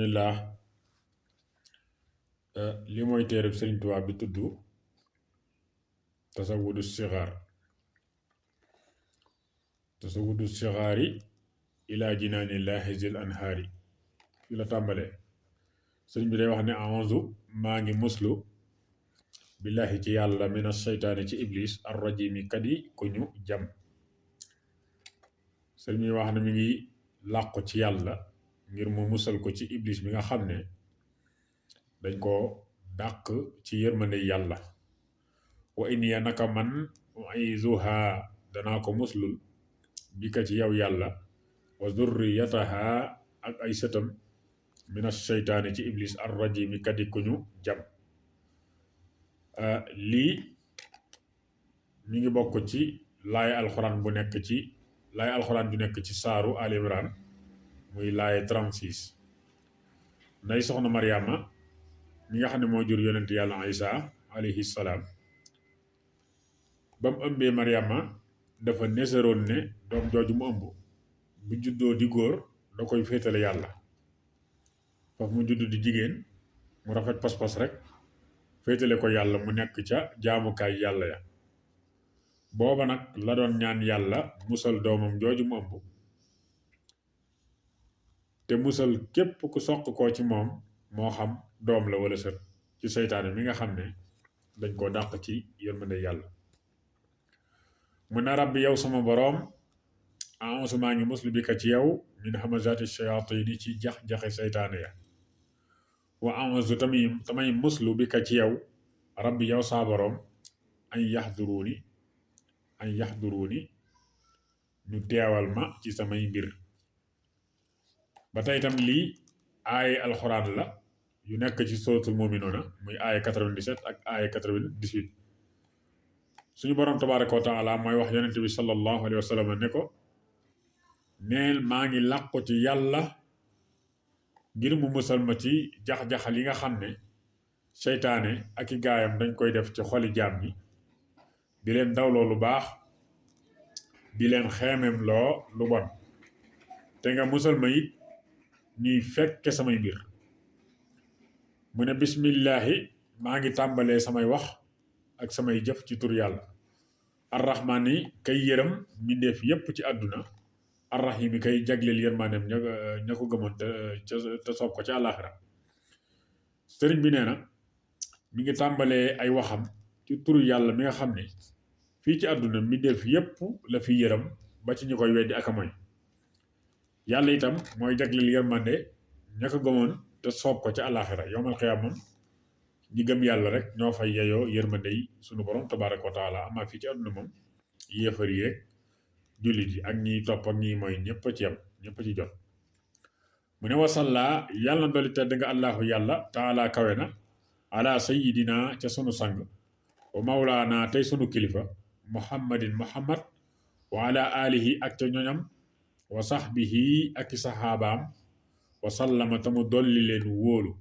Alhamdulillah. Li mooy téereb Sëriñ Tuubaa bi tudd tasawudu sixaar tasawudu sixaari ila jinaanillahi zil anhaari fi la tàmbalee sëriñ bi day wax ne aouzu maa ngi muslu billahi ci yàlla mina seytaane ci iblis arrajimi kadi ku ñu jam sëriñ bi wax ne mi ngi làqu ci yàlla ngir mu musal ko ci iblis bi nga xam ne dañ ko dàq ci yërmande yàlla wa iniya naka man uizuha danaa ko muslul bi ka ci yow yàlla wa zurriyataha ak ay sëtam mina seytaane ci iblis arrajimi kadi ku ñu jam lii mi ngi bokk ci laay alxuraan bu nekk ci laay alxuraan ju nekk ci saaru Al Imran muy laay 36 nday soxna Mariama mi nga xam ne moo jur yonent yàlla Isa alayhi salaam ba mu ëmbee Mariama dafa neseroon ne doom jooju mu ëmb bu juddoo di góor da koy féetale yàlla foofu mu judd di jigéen mu rafet pas-pas rek féetale ko yàlla mu nekk ca jaamukaay yàlla ya booba nag la doon ñaan yàlla musal doomam jooju mu ëmb te musal képp ku soq koo ci moom moo xam doom la wala sët ci seytaane mi nga xam ne dañ koo dàq ci yërmande yàlla mu ne rabbi yow sama boroom a'uuzu maa ngi muslu bi ka ci yow min hamazaati shayaatini ci jax-jaxe seytaane ya wa a'uuzu tamay muslu bi ka ci yow rabbi yow saa boroom an yaxduruuni ñu teewal ma ci samay mbir ba tey tam lii aaye alxuraan la yu nekk ci suratul muminuuna muy aaye 97 ak aaye 98 suñu boroom tabaaraka wa taala mooy wax yonent bi sallallahu alayhi wa sallam ne ko neel maa ngi làqu ci yàlla ngir mu musal ma ci jax-jaxal yi nga xam ne seytaane ak i gaayam dañ koy def ci xoli jaam ñi di leen dawloo lu baax di leen xeemem loo lu bon te nga musal ma it ñuy fekke samay mbir mu ne bismillahi maa ngi tàmbalee samay wax ak samay jëf ci tur yàlla arrahmaani kay yërëm mbindeef yépp ci àdduna arrahimi kay jagleel yërmaaneem ña ko gëmoon te soob ko ci àllaaxira sëriñ bi nee na mi ngi tàmbalee ay waxam ci turu yàlla mi nga xam ne fii ci àdduna mbindeef yépp la fi yërëm ba ci ñu koy weddi ak a moy yàlla itam mooy jagleel yërmande ña ko gëmoon te soob ko ci àllaaxira yowmal xiyaam moom ñi gëm yàlla rek ñoo fay yeyoo yërmande yi sunu borom tabaaraka wa taala amaa fii ci àdduna moom yéefar yi rek jullit yi ak ñiy topp ak ñiy mooy ñëpp a ci yam ñëpp a ci jot mu ne wasalla yàlla na dolli tedd nga allahu yàlla taala kawe na ala sayidina ca sunu sang wa mawlaana tey sunu kilifa muhammadin muhammad wa ala alihi ak ca ñoñam wa sahbihi ak i saxaabaam wa sallama tamu dolli leen wóolu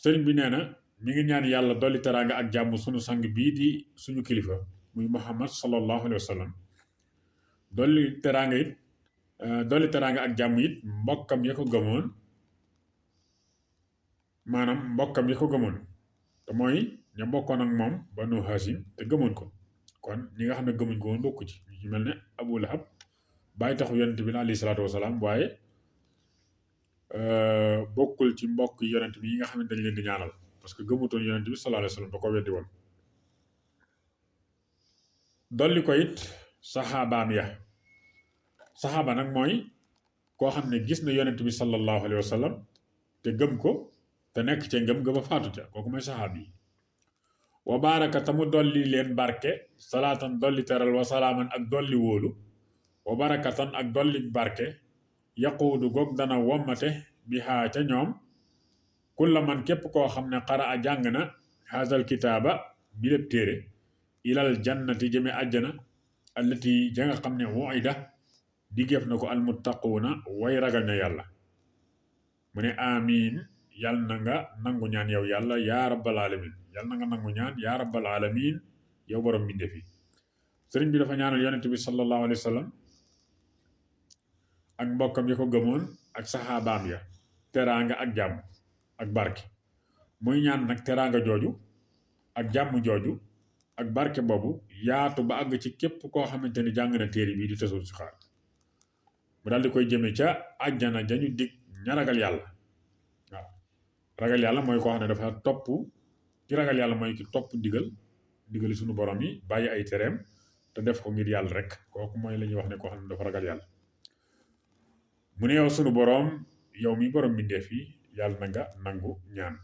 sëriñ bi nee na mi ngi ñaan yàlla dolli teraanga ak jàmm sunu sang bii di suñu kilifa muy muhammad sallallahu alayhi wa sallam dolli teraanga ak jàmm it mbokkam ya ko gëmoon maanaam mbokkam ya ko gëmoon te mooy ña bokkoon ak moom banu Hashim te gëmoon ko kon ñi nga xam ne gëmuñ ko woon bokku ci ñu mel ne Abu Lahab bàyyi taxu yonent bi alayhi salaatu wasalaam waaye bokkul ci mbokk yonent bi yi nga xam ne dañ leen di ñaanal parce que gëmutoon yonent bi sallallahu alayhi wasallam da ko weddi woon dolli ko it saxaabaam ya saxaaba nag mooy koo xam ne gis na yonent bi sallallahu alayhi wasallam te gëm ko te nekk ca ngëm gëm a faatu ca kooku mooy saxaab yi wa baaraka tamu dolli leen barke salaatan dolli teral wa salaaman ak dolli wóolu wa barakatan ak dolli barke yaquudu goog dana wommate bi xaa ca ñoom kulla man képp koo xam ne xara a jàng na haazal kitaaba bi lépp téere ilal jannati jëme àjjana allati ja nga xam ne wuida diggeef na ko almuttaquuna way ragal na yàlla mu ne amiin yàlla na nga nangu ñaan yow yàlla yaa rabbal alamin yàlla na nga nangu ñaan yaa rabbal alamin yow borom mbindeef yi sëriñ bi dafa ñaanal yonent bi sallallahu alayhi wa sallam ak mbokkam yi ko gëmoon ak saxaabaam ya teraanga ak jàmm ak barke muy ñaan nag teraanga jooju ak jàmm jooju ak barke boobu yaatu ba àgg ci képp koo xamante ni jàng na téere bii di tasawudu sixaar mu daal di koy jëme ca àjjana jañu dig ña ragal yàlla waaw ragal yàlla mooy koo xam ne dafa topp ki ragal yàlla mooy ki topp ndigali suñu borom yi bàyyi ay tereem te def ko ngir yàlla rek kooku mooy la ñuy wax ne koo xam ne dafa ragal yàlla mu ne yow sunu boroom yow mi borom mbindeef yi yàlla na nga nangu ñaan